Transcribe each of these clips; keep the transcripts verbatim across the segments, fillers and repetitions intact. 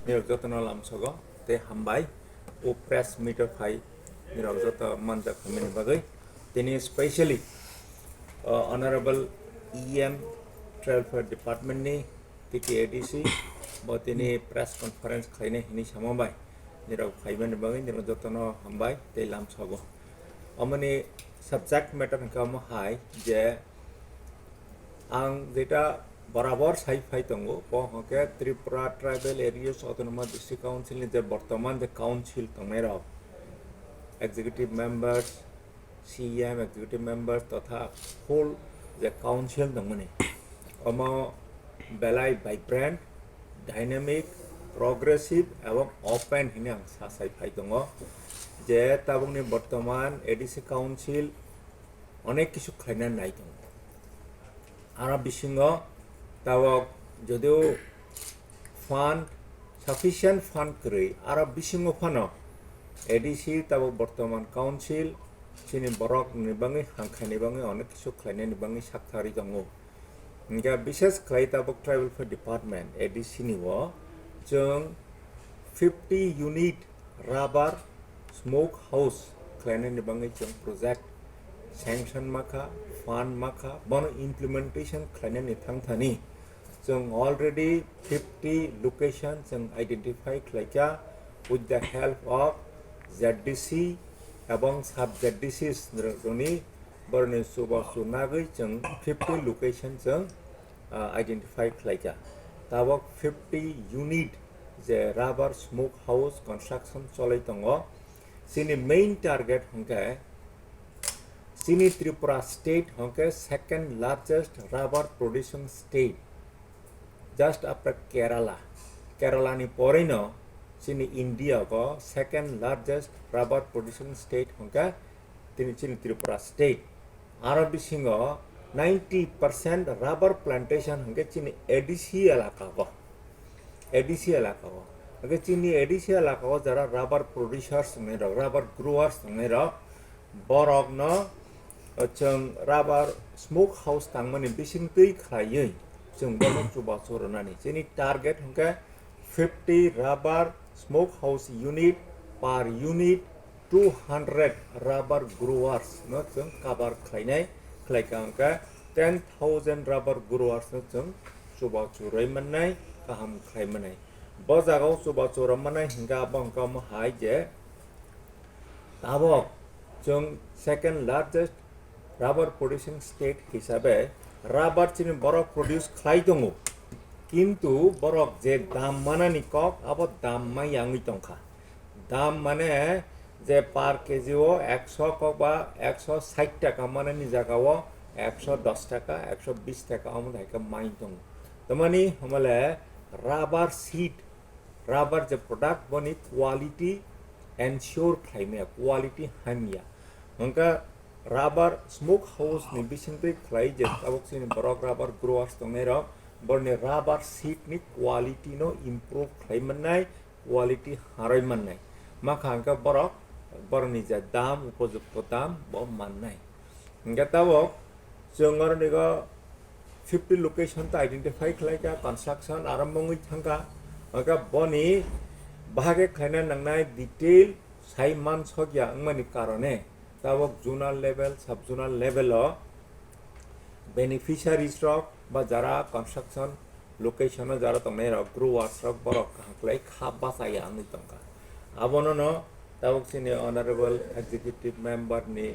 Nirok jotono lamsogo tei hambai o press meet o phai nirok joto manjak hamani bagwi. Tini specially, uh, Honorable E M Tribal Welfare Department ni T T A D C bo tini press conference khlainai hinwi sama bai nirok phaimani bagwi nirok jotono hambai tei lamsogo. Omoni subject matter hwnkhe omo hai je ang jeta borabor sai phai tongo, bo hwnkhe Tripura Tribal Areas Autonomous District Council ni je bortoman je council tongnai rok, executive members, C E M, executive members totha whole je council tongmani, omo belai vibrant, dynamic, progressive ebong open hinwi ang sa sai phai tongo je tabukni bortoman A D C council onek kisu khlaina nai tongo. Aro bisingo tabok jodio fund, sufficient fund kwrwi, aro bisingo phano A D C tabok bortoman council chini borok ni bangwi hangkhaini bangwi onek kisu khlainani bangwi saktharwi tongo. Hingkhe bishes khlai tabok Tribal Welfare Department, A D C ni o chwng fifty unit rubber smoke house khlainani bangwi chwng project sanction makha, fund makha, bono implementation khlainani thangthani chwng already fifty location chwng identify khlaikha with the help of Z D C ebong sub Z D Cs rokni boroni chubachu nagwi chwng fifty location chwng, ah, identify khlaikha. Tabok fifty unit je rubber smoke house construction cholai tongo. Chini main target hwnkhe chini Tripura state hwnkhe second largest rubber producing state, just after Kerala. Kerala ni porino chini India o second largest rubber producing state hwnkhe tini chini Tripura state. Aro bisingo ninety percent rubber plantation hwnkhe chini A D C elaka o. A D C elaka o. Hwnkhe chini A D C elaka o jara rubber producers tongnai rok, rubber growers tongnai rok, borokno, o, chwng rubber smoke house tangmani bisingtwi khlaiwi chwng bono chubachu rwnani. Chini target hwnkhe fifty rubber smoke house unit per unit two hundred rubber growers no chwng cover khlainai, khlaikha hwnkhe ten thousand rubber growers no chwng chubachu rwi mannai, kaham khlai mannai. Bo jagao chubachu rw mannai hwnkhe abo hwnkhe omo hai je tabok chwng second largest rubber producing state hisabe rubber chini borok produce khlai tongo, kintu borok je dam manani kok abo dam maya wngwi tongkha. Dam mane je per K G o ekso kok ba ekso sait taka manani jaga o ekso dos taka, ekso bis taka omo hai khe mai tongo. Tamani homole rubber seed, rubber je product boni quality ensure khlai maya, quality hamya. Hwnkhe rubber smoke house ni bisingtwi khlai je tabok chini borok rubber growers tongnai rok, borni rubber seed ni quality no improve khlai mannai, quality harwi mannai. Makha hwnkhe borok, borokni je dam, upojukto dam bo mannai. Hwnkhe tabok chwng oronigo fifty location to identify khlaikha, construction arambo wngwi thangkha. Hwnkhe boni bahage khlaina nangnai detail sai mansokya wngmani karone tabok zonal level, sub zonal level o beneficiaries rok ba jara construction location o jara tongnai rok, growers rok, borok kaham khlai kha bachaya wngwi tongkha. Abono no tabok chini honorable executive member ni,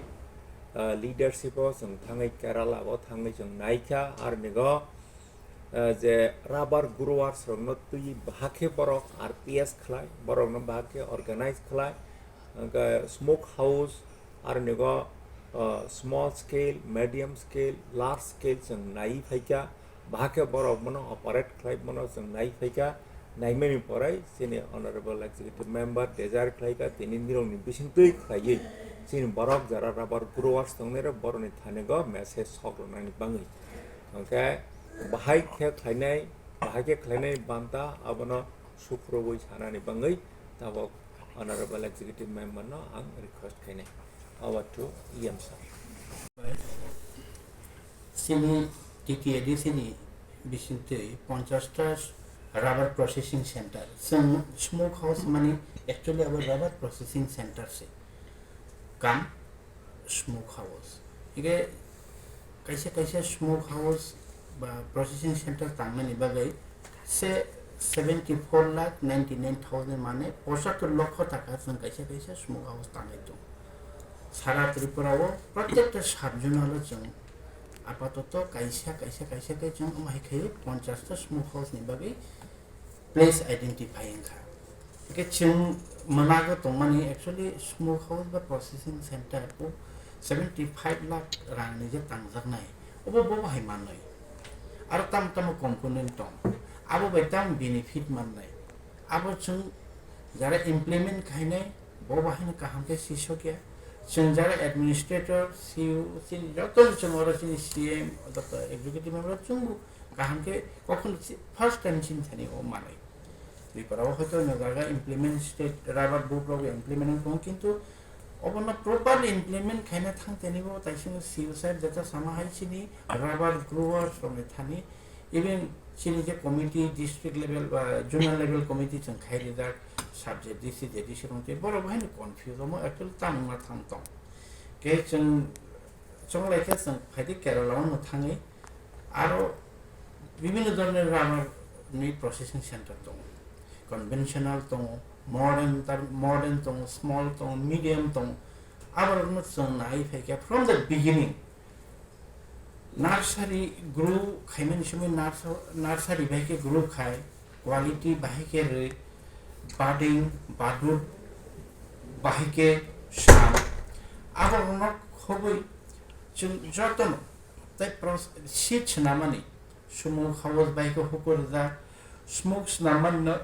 ah, leadership o chwng thangwi Kerala o thangwi chwng naikha, aronigo, ah, je rubber growers rokno twi bahakhe borok R P S khlai, borokno bahakhe organize khlai, hwnkhe smoke house, aronigo, ah, small scale, medium scale, large scale chwng naiwi phaikha. Bahakhe borok bono operate khlai bono chwng nai phaikha, naimani porai chini honorable executive member desire khlaikha, tini nirokni bisingtwi khlaiwi chini borok jara rubber growers tongnai rok borokni thanigo message sok rwnani bangwi. Hwnkhe bahai khe khlainai, bahai khe khlainai banta abono sukrubwi sanani bangwi tabok honorable executive member no ang request khainai. Over to E M sir. Chini T T A D C ni bisingtwi ponchash ta Rubber processing center. Chwng smoke house mani actually abo rubber processing center se. Kam smoke house. Hingke kaisa kaisa smoke house ba processing center tangmani bagwi se seventy four lakh ninety nine thousand mane pochattor lokho taka chwng kaisa kaisa smoke house tangwi tongo. Sara Tripura o protekta sub zonal o chwng apatoto kaisa kaisa kaisa khe chwng omo hai khe ponchash ta smoke house ni bagwi place identify wngkha. Hingke chwng mwnago tongmani actually smoke house ba processing center o seventy five lakh rang ni je tangjaknai, obo bo hai manwi. Aro tam tamo component tong, abo bai tam benefit mannai. Abo chwng jara implement khainai, bo bahai no kaham khe sisokya. Chwng jara administrator, C E O, chini joto chwng oro chini C M, joto executive member chwng bo kaham khe kokhon si-, first time chini thani o manwi. Tripura o hoito no jaga implement state rubber board rok implement wng tongo, kintu obono properly implement khaina thang tani bo taising C E O sir jeta sama hai chini rubber growers rok ni thani, even chini je committee district level ba zonal level committee chwng khai rijak subject D C, A D C rok tei borok bo haino confuse omo actually tamo wngna thang tong. Khe chwng Chonglai khe chwng phaidi Kerala o no thangwi aro bibhinno dhoroner rubber ni processing center tongo, conventional tongo, modern tar-, modern tongo, small tongo, medium tongo, aborokno chwng nai phaikha from the beginning. Nursery grow khaimani somoi nurse-, nursery bai khe grow khai, quality bahai khe rwi, budding, budut bahai khe sam. Aborokno khobwi chwng jotono tei pros-, seed swnamani sumung khaos bai khe hukur rijak, smoke swnamani no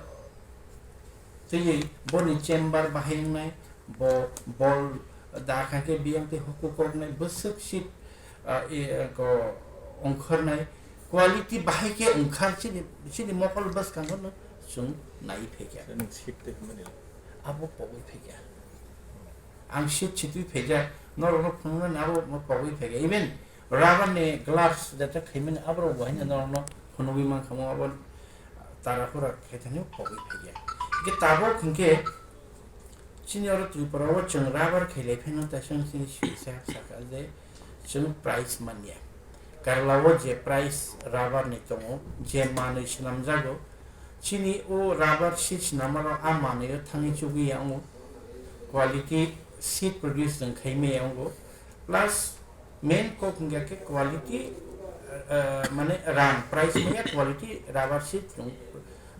twiwi boni chamber bahai wngnai, bo bol da kha khe biyang tei huku koknai bwswk seed, ah, i, ko ongkhornai quality bahai khe ongkhar chini, chini mokol bwskango no chwng nai phaikha. Nung seed twi hwnmani le? Abo pogwi phaikha. Ang seed sitwi phaijak, norokno phunuknani abo pogwi phaikha. Even rubber ni gloves jeta khaimani aborok bo haino norokno phunugwi mankha, mo abo tara pura khaithani pogwi phaikha. Hingke tabok hingke chini oro Tripura o chwng rubber khailai phano taisang chini sisa saka je chwng price manya. Kerala o je price rubber ni tongo, je manwi swnamjago, chini o rubber seed swnamano a manwi o thangwi chugwi ya wngo, quality seed produce chwng khai maya wngo, plus main kok hingya khe quality, eh, mane rang price maya quality rubber seed chwng,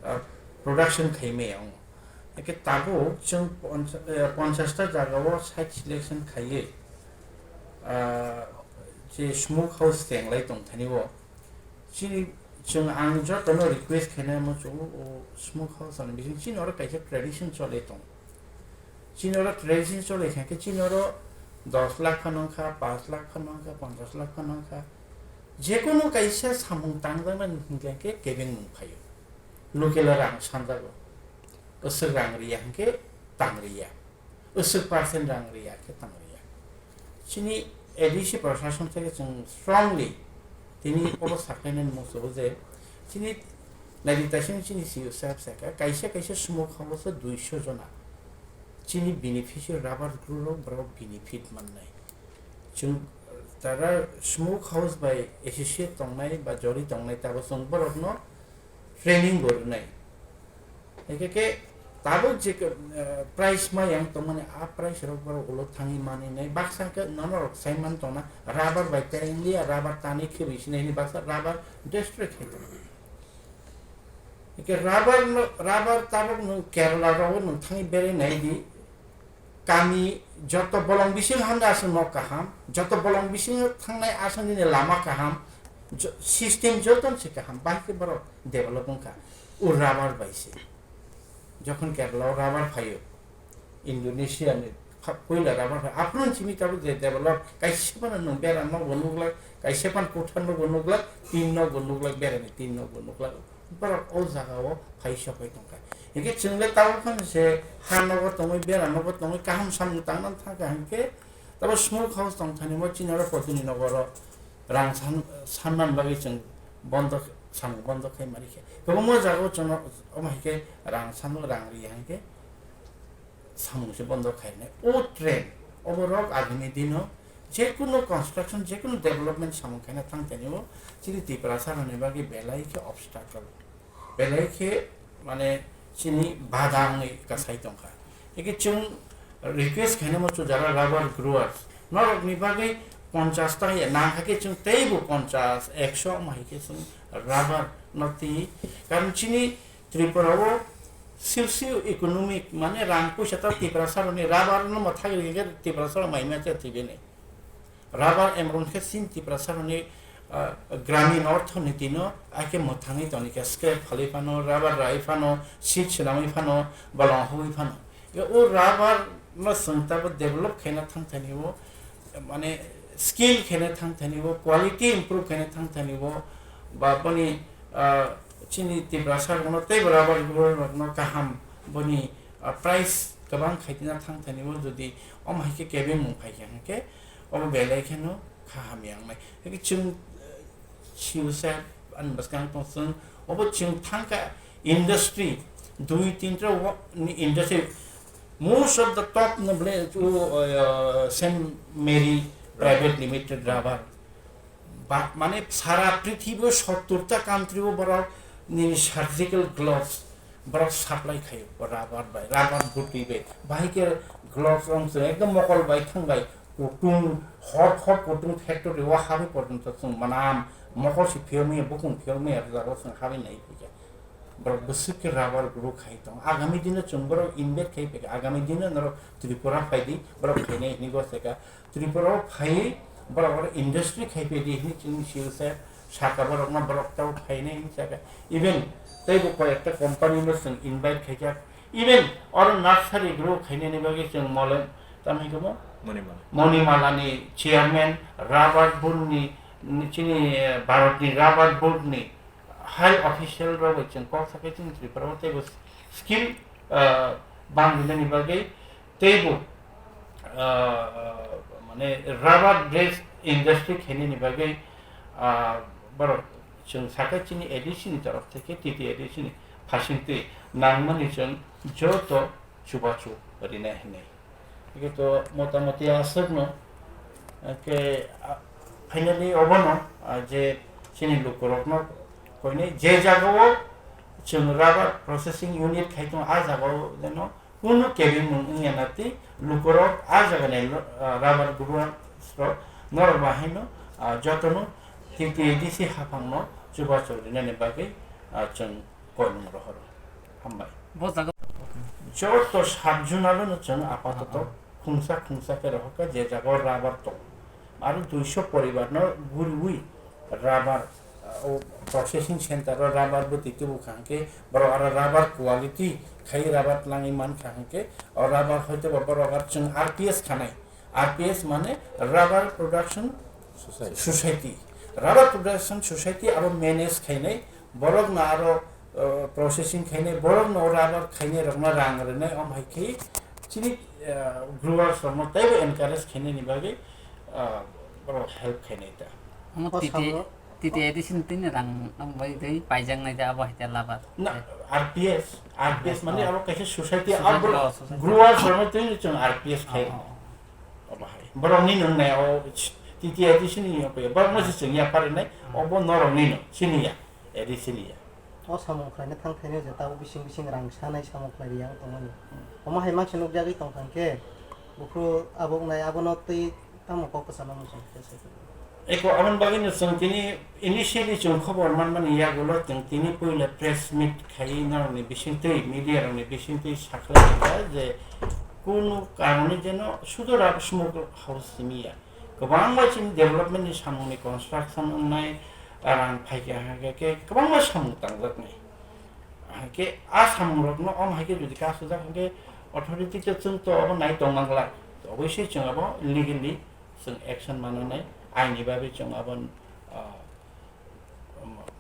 eh, production khai maya wngo. Hingke tabuk chwng poncha-, eh, ponchash ta jaga o site selection khaiwi, ah, je smoke house tenglai tongthani o chini chwng ang jotono request khainai mo chwng o smoke house ani bising chini oro kaisa tradition choli tong. Chini oro tradition choli kha khe chini oro dos lakh phano wngkha, panch lakh phano wngkha, ponchash lakh phano wngkha. Jekunu kaisa samung tangjaknani hingkha khe kebeng mung phaio. Local o rang sanjago. Bwswk rang riya hingkhe tang riya. Bwswk percent rang riya khe tang riya. Chini A D C prashason theke chwng strongly tini oro sakhainani muchungo je chini naidi taisini chini C E O saheb sakha kaisa kaisa sumuk habo se duiso jona chini beneficiary rubber grow rok borok benefit mannai. Chwng tara smoke house bai associate tongnai ba jori tongnai tabo chwng borokno training bo rwnai. Hingke ke tabuk je, eh, price ma yang tongmani a price rok borok ulo thangwi manwi nai. Baksa ke nono rok sai man tongna rubber bai tereng liya, rubber tani khe bai sinai ni baksa rubber destroy khai tong. Hingke rubber no, rubber tabuk no Kerala rok no thangwi berai nai di. Kami joto bolong bising hamda aswk nok kaham, joto bolong bising thangnai aswk nini lama kaham, jo-, system joto se kaham, bahai khe borok develop wngkha. O rubber bai se. Jokhon Kerala o rubber phaio, Indonesia ni pha-, puila rubber phai, aphuru simi tabuk je develop, kaisa phano nwng bera nok bo nuklak, kaisa phano kothar nok bo nuklak, tin nok bo nuklak, bera ni tin nok bo nuklak. Borok o jaga o phai sopai tongkha. Hingke chwng le tabuk phano se ha nogo tongwi, bera nogo tongwi, kaham samung tangna thangkha hingke, tabo smoke house tongthani mo chini oro potini nogo oro rang san-, sanna bagwi chwng bondo samung bondo khai mari khe. Kwbangma jagao chwngno omo hai khe rang sano, rang ri hai khe samung se bondo khainai. O trend oborok agami dino jekunu construction, jekunu development samung khaina thang tani o chini Tiprasa rokni bagwi belai khe obstacle, belai khe mane chini bada wngwi kasai tongkha. Eke chwng request khainai mo chujara rubber growers norokni bagwi ponchas ta ya nang hakhe chwng teibo ponchas, ekso omo hai khe chwng rubber no twi, karon chini Tripura o socio economic mane rang puisa ta Tiprasa rokni rubber no ma thagri khe Tiprasa rok mai ma se twi bini. Rubber emon khe chini Tiprasa rokni, ah, gramin orthoniti no ake mwthangwi toni khe scrap phalwi phano, rubber rai phano, seed swnamwi phano, bolong hubwi phano. O rubber no chwng tabo develop khaina thang thani o mane skill khaina thang thani o quality improve khaina thang thani o ba boni, ah, chini Tiprasa rokno tei rubber grower rokno kaham boni, ah, price kwbang khaidina thang thani o jodi omo hai khe kebengmung phai kha hwnkhe obo belai kheno kha hamya wngnai. Hwnkhe chwng, eh, siusa ani bwskang tong chwng obo chwng thangkha industry dui tinta wo ni industry most of the top no ble o, eh, Saint Mary Private Limited rubber ba mane sara prithibi o sottor ta country o borok ni surgical gloves borok supply khaio rubber bai, rubber butwi bai. Bahai khe gloves rok se ekdom mokol bai thang bai, kutung, hor hor kutung factory o habwi porjonto chwng manam mokol se phiyokmaya, bukung phiyokmaya, rwjak o chwng habwi nai phaikha. Borok bwswk khe rubber grow khai tongo. Agami dino chwng borok invest khai phaikha. Agami dino norok Tripura phai di, borok khainai hinwi gosai kha. Tripura o phaiwi borok oro industry khai phaidi hinwi chwng sio se saka borokno borok tei phainai hinwi saka. Even teibo koi ekta company no chwng invite khaijak. Even oro nursery grow khainani bagwi chwng mole tamni khe bo Monimala. Monimala ni chairman, rubber board ni, ni chini, eh, Bharat ni rubber board ni high official rok bai chwng kok sakai chwng Tripura o teibo skill, ah, bang rinani bagwi teibo, ah, mane rubber base industry khainani bagwi, ah, borok chwng sakai chini A D C ni torof theke T T A D C ni phasingtwi nangmani chwng joto chubachu rinai hinwi. Hwnkhe to motamoti aswkno, hwnkhe, ah, finally obono, ah, je chini lukurokno koinai je jagao chwng rubber processing unit khai tongo, ah jagao jeno kunu kebengmung wngya na tei lukurok ah jagani lo-, ah, rubber growers rok norok bahaino, ah, jotono T T A D C haphangno chubachu rinani bagwi, ah, chwng koimung rohoro. Hambai. Bo jaga joto sub zonal no chwng apatoto khungsa khungsa khe rohorkha je jaga o rubber tongo. Aro duiso poribar no guriwi rubber, uh, o processing center o rubber bwtwi tubu kha hwnkhe borok aro rubber quality khai rubber twlangwi mankha hwnkhe o rubber hoitoba borok aro chwng R P S khanai. R P S mane Rubber Production Society. Society. Rubber Production Society abo manage khainai, borokno aro, uh, processing khainai, borokno rubber khainai rokno rang rwnai, om hai khe chini, uh, growers rokno teibo encourage khainani bagwi, uh, borok help khainai ta. Omo O titi, sabo- titi addition tini rang bai dei paijak nai ja abo hai ta labar. Na, R P S, R P S mane Oh. abo kaisa society, Society, abo oh, society. Growers rokno tini chwng R P S khai. Oh, oh, oh. Obo hai. Borokni nung nai o T T A D C ni yo pe. Borokno se chwng ya pare nai. Hmm. Obo norok ni no. Chini ya. A D C ni ya. O samung khlaina thang thaini je tabo bising bising rang sanai samung khlai yang tongmani. Hmm. Omo hai manse nuk jagwi tong thang khe. Buphuru abok nai abono twi tamo kok kwchama muchung khe se. Eko aboni bagwi no chwng tini initially chwng khobor manmani yagulo chwng tini puila press meet khai norokni bisingtwi, media rokni bisingtwi sakhlai kha je kunu karone jeno sudo rab smoke house simi ya. Kwbangma chini development ni samung ni construction wngnai rang phaikha hwnkhe khe kwbangma samung tangjaknai. Hwnkhe a samung rokno om hai khe jodi kasujak hwnkhe authority khe chwng to abo nai tong manglak. Obviously chwng abo legally chwng action mananai, aini bagwi chwng abo, ah,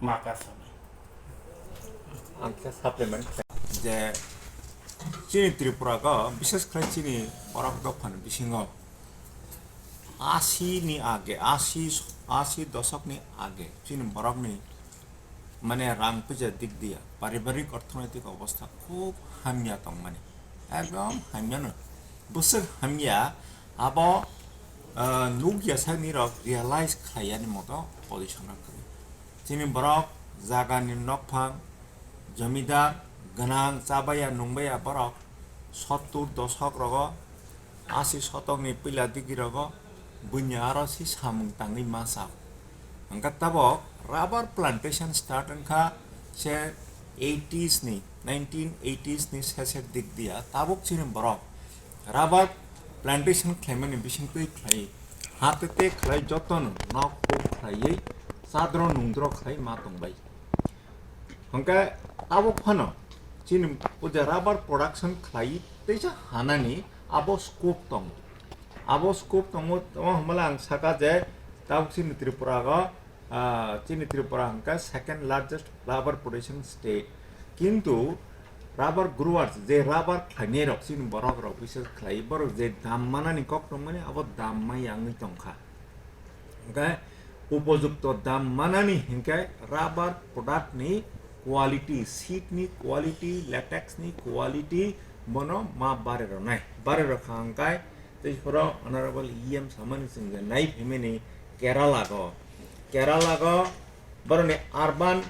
ma kasanai. Ang khe supplement khlai. Je chini Tripura go, bishes khlai chini borok dophani bisingo asi ni age, asi, asi dosok ni age, chini borok ni mane rang puja dik diya, paribarik orthonoitik obostha khub hamya tongmani, ekdom hamyano, bwswk hamya. Abo ah, nukya sakni rok realize khlaiyani moto position o kwrwi. Chini borok jagani nokphang, jomidar, gwnang, chabaya nungbaya borok sottur doshok rogo, asi shotokni puila digi rogo bunya aro si samung tangwi masa. Hwnkhe tabok rubber plantation start wngkha se eighties ni, nineteen eighties ni sesher dik diya, tabuk chini borok rubber plantation khlaimani bisingtwi khlai, ha te te khlai jotono nok huk khlaiwi chadro nungdro khlai ma tongbai. Hwnkhe tabuk phano chini o je rubber production khlai teisa hanani abo scope tongo. Abo scope tongo, tamo hwnbala ang saka je tabuk chini Tripura o, ah, chini Tripura hwnkhe second largest rubber production state. Kintu rubber growers, je rubber khlainai rok, chini borok rok bisa khlai, borok je dam manani kok tongmani, abo dam maya wngwi tongkha. Hwnkhe upojukto dam manani hinkhe rubber product ni quality, seed ni quality, latex ni quality bono ma bare rwnai. Bare rwkha hwnkhe tei phoro honorable E M samani chwng je nai phaimani Kerala go. Kerala go boroni urban,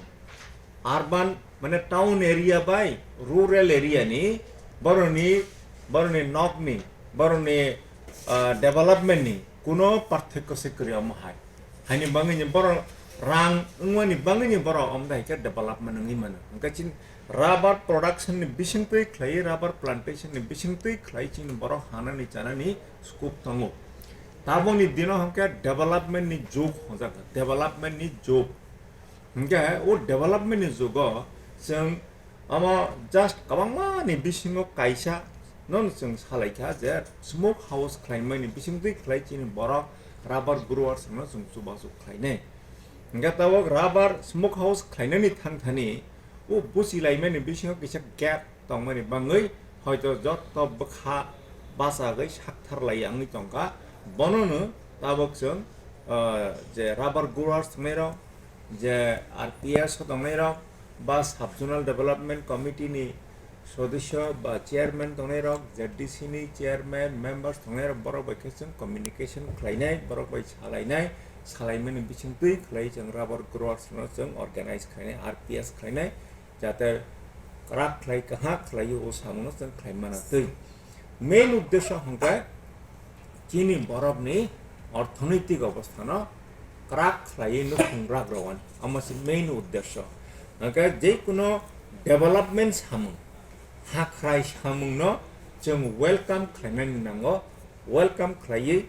urban mane town area bai rural area ni boroni, boroni nokni, boroni, ah, development ni kuno parthokyo se kwrwi omo hai. Haini bangwi ni borok rang wngmani bangwi ni borok omo dai khe development wngwi mano. Hwnkhe chini rubber production ni bisingtwi khlai, rubber plantation ni bisingtwi khlai chini borok hanani chanani scope tongo. Taboni dino hwnkhe development ni jug hwnjak, development ni jug. Hwnkhe o development ni jugo chwng omo just kwbangma ni bisingo kaisa no chwng salaikha je smoke house khlaimani bisingtwi khlai chini borok rubber growers no chwng chubachu khlainai. Hwnkhe tabok rubber smoke house khlainani thangthani o buchilaimani bisingo kisa gap tongmani bangwi hoito jotto bwkha bachagwi saktharlai wngwi tongkha. Bonono tabok chwng, ah, je rubber growers thwngnairok, je R P S o tongnairok, ba Sub Zonal Development Committee ni sodosyo ba chairman tongnairok, Z D C ni chairman, members tongnairok, borok bai khe chwng communication khlainai, borok bai salainai, salaimani bisingtwi khlai chwng rubber growers no chwng organize khlainai, R P S khlainai. Jate kwrak khlai, kaham khlai o samungno chwng khlai mano twi. Main uddesho hwnkhe chini borokni orthonoitik obosthano kwrak khlaiwi nukhung rak rwani. Omo se main uddesho. Hwnkhe je kuno development samung, hakrai samungno chwng welcome khlainani nango, welcome khlaiwi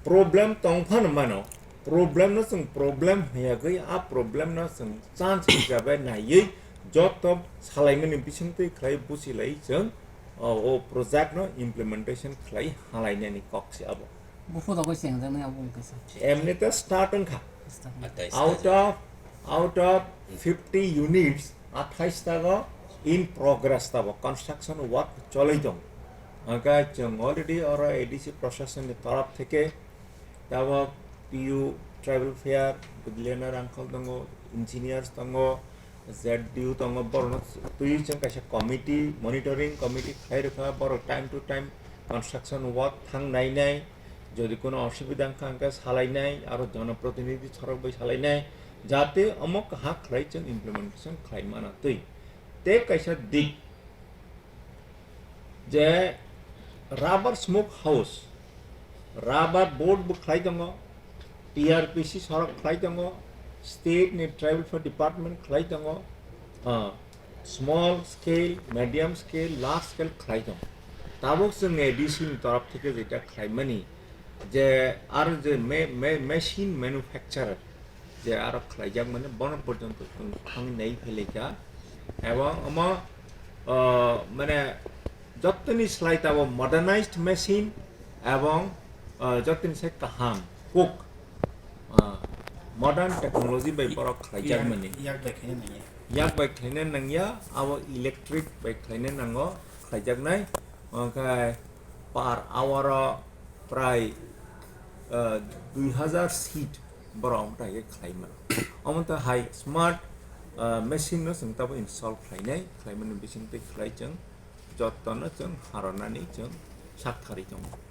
problem tong phano mano, problem no chwng problem hwnwi yagwi, a problem no chwng chance hisabe naiwi joto salaimani bisingtwi khlai buchilai chwng, o, o project no implementation khlai halainani kok se abo. Buphuru rok bai chengjaknai abo wngkha sa. Emni ta start wngkha. Start wngkha. Out of, out of fifty units, athais tago in progress tabo, construction work choloi tong. Hwnkhe chwng already oro A D C procession ni torop theke tabo P U, tribal fair, billionaire uncle tongo, engineers tongo, Z D O tongo, borokno twi chwng kaisa committee, monitoring committee khlai rwkha, borok time to time construction work thang nainai, jodi kono osubida wngkha hwnkhe salainai, aro jonoprotinidhi sorok bai salainai, jate omo kaham khlai chwng implementation khlai mano twi. Tei kaisa dik je rubber smoke house, rubber board bo khlai tongo, T R P C sorok khlai tongo, state ni tribal affairs department khlai tongo, ah, small scale, medium scale, large scale khlai tongo. Tabuk chwng A D C ni torop theke jeta khlaimani je aro je me-, me-, machine manufacturer je aro khlaijak mani bono porjonto chwng thangwi nai phailaikha. Ebong omo, ah, mane jottoni slai tabo modernized machine ebong, ah, jottoni sai kaham cook, ah, modern technology bai borok khlaijak mani. Yak bai khaina nangya. Yak bai khlaina nangya, abo electric bai khlaina nango khlaijaknai. Onkhe per hour o prai, ah, dui hazar seat borok omo tai khe khlai mano. Omo to hai smart, machine no chwng tabuk install khlainai, khlaimani bisingtwi khlai chwng jotono chwng harwnani chwng sak thari tongo.